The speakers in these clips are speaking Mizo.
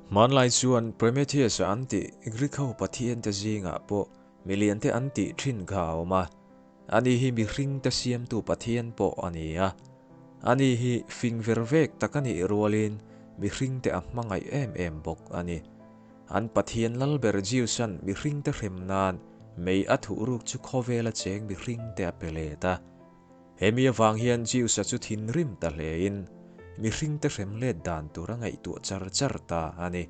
Hmanlai chuan Prometheus-a an tih Greek ho pathiante zingah pawh miliante an tih thin kha a awm a. Ani hi mihringte siamtu pathian pawh a ni a. Ani hi fing ver vek tak a nih rualin mihringte a hmangaih em em bawk a ni. An pathian lalber Zeus-a'n mihringte hrem nan mei a thuhruk chu khawvela cheng mihringte a pe let a. Hemi avang hian Zeus-a chu thinrim ta hlein mihringte hrem let dan tur a ngaihtuah char char ta a ni.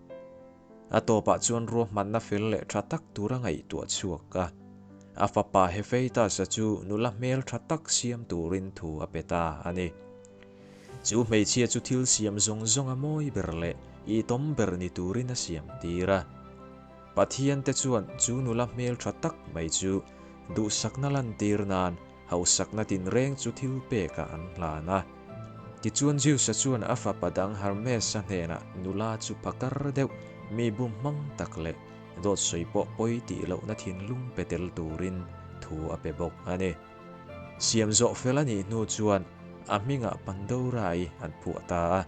A tawpah chuan ruahmanna fel leh tha tak tur a ngaihtuah chhuak a. A fapa Hephaestus-a chu nula hmel tha tak siam turin thu a pe ta a ni. Chu hmeichhia chu thil siam zawng zawnga mawi ber leh itawm ber ni turin a siam tir a. Pathiante chuan chu nula hmel tha tak mai chu duhsakna lantir nan Hausakna tinreng chu thil pekah an hlan a. Tichuan Zeus-a chuan a fapa dang Hermes-a hnenah nula chu phakar deuh, mi bum hmang tak leh dawt sawi pawh pawi tih lohna thinlung pe tel turin thu a pe bawk a ni. Siam zawh fel a nih hnu chuan a hmingah Pandora-i an phuah ta a.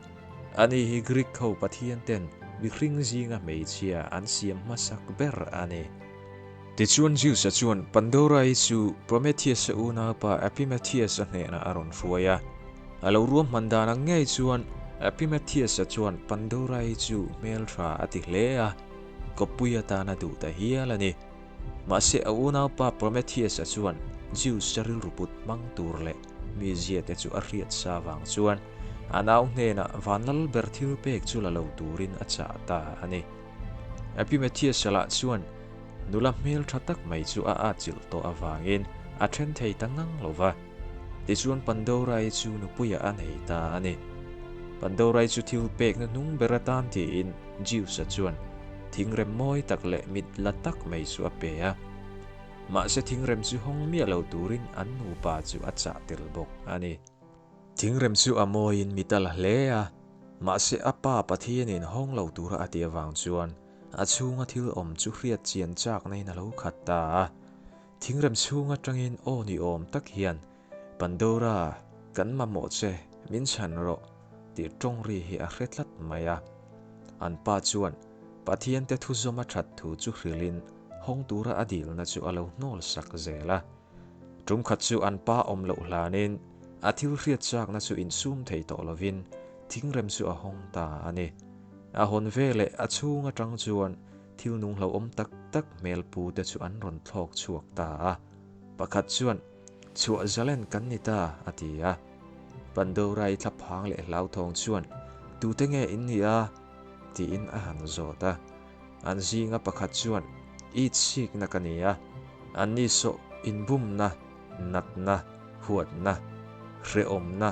Ani hi Greek ho pathian ten mihring zinga hmeichhia an siam hmasak ber a ni. Tichuan Zeus-a chuan Pandora-i chu Prometheus-a unaupa Epimetheus-a hnenah a rawn hruai a. A lo ruahman dan ang ngei chuan Epimetheus-a chuan Pandora-i chu hmeltha a ti hle a, kawppui atan a duh ta hial a ni. Mahse a unaupa Prometheus-a chuan Zeus-a rilru put hmang tur leh mizia te chu a hriat sa vang chuan a nau hnenah vanlal ber thil pek chu la lo turin a chah ta a ni. Epimetheus-a lah chuan nula hmel tha tak mai chu a atchilh tawh avangin a then thei ta ngang lo va. Tichuan Pandora-i chu nupuiah a nei ta a ni. Pandora-i chu thil pekna hnung ber atan tiin Zeus-a chuan thingrem mawi tak leh mit la tak mai chu a pe a. Mahse thingrem chu hawng miah lo turin an nupa chu a chah tel bawk a ni. Thingrem chu a mawiin mit a la hle a, mahse a pa Pathianin hawng lo tura a tih avang chuan a chhunga thil awm chu hriat chian chaknain a lo khat ta a. Thingrem chhung atangin aw ni awm tak hian, Pandora, kan mamawh che, min chhan rawh, tih tawng ri hi a hre tlat mai a. An pa chuan Pathiante thuzawm a that thu chu hrilhin hawng tura a dilna chu a lo hnawl sak zel a. Tumkhat chu an pa awm loh hlanin a thil hriat chakna chu insum thei tawh lovin thingrem chu a hawng ta a ni. A hawn veleh a chhung atang chuan thil nung hlauhawm tak tak hmel pu te chu an rawn thlawk chhuak ta a. Pakhat chuan, Chhuah zalen kan ni ta, a ti a. Pandorai thlaphang leh hlauthawng chuan, Tute nge in ni a? tiin a han zawt a. An zinga pakhat chuan, I chhikna ka ni a, anni sawh inbumna, natna, huatna, hrehawmna,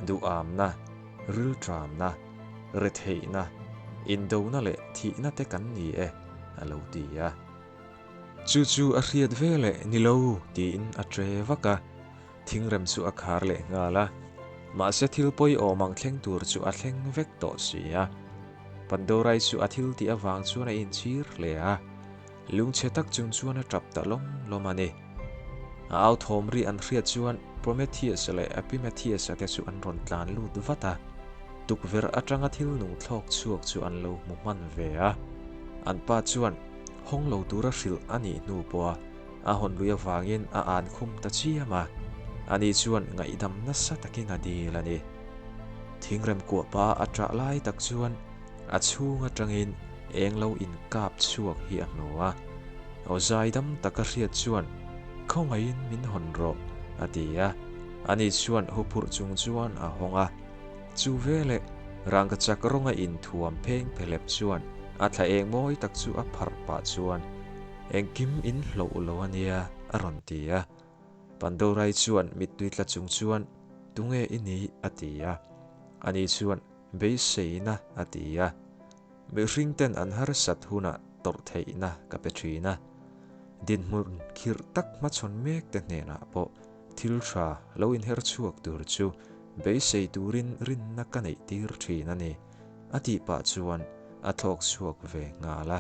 duhamna, rilṭamna, retheihna, indona leh thihna te kan ni e, a lo ti a. Chu chu a hriat veleh ni lo tiin a ṭe vak a, thingrem chu a khar leh nghal a. Mahse thil pawihawm ang thleng tur chu a thleng vek tawh si a. Pandorai chu a thil tih avang chuan a inchhir hle a, lungchhe tak chung chuan a tap ta lawm lawm a ni. A au thawm ri an hriat chuan Prometheus leh Epimetheus-a te chu an rawn tlan lut vat a, tukverh atanga thil nung thlawk chhuak chu an lo hmu hman ve a. An pa chuan hawng lo tura hrilh a nih hnu pawha a hawn lui avangin a an khum ta chiam a, ani chuan ngaihdam nasa takin a dil a ni. Thingrem kuahpa a ṭah lai tak chuan a chhung aṭangin eng lo inkap chhuak hi a hmu a. Aw zaidam taka hriat chuan, Khawngaihin min hawn rawh, a ti a. Ani chuan huphurh chung chuan a hawng a. Chu veleh rangkachak rawnga inthuam pheng phelep chuan a thla eng mawi tak chu a pharh pah chuan, Engkim in hloh lo a nia, a rawn ti a. Pandorai chuan mittui tla chung chuan, Tunge i ni? a ti a. Ani chuan, Beiseina, a ti a. Mihring ten an harsat hunah tawrh theihna ka pe thin a. Dinhmun khirh tak hmachhawn mek te hnenah pawh thil tha lo inher chhuak tur chu beisei turin rinna ka neih tir thin a ni, a tih pah chuan a thlawk chhuak ve nghal a.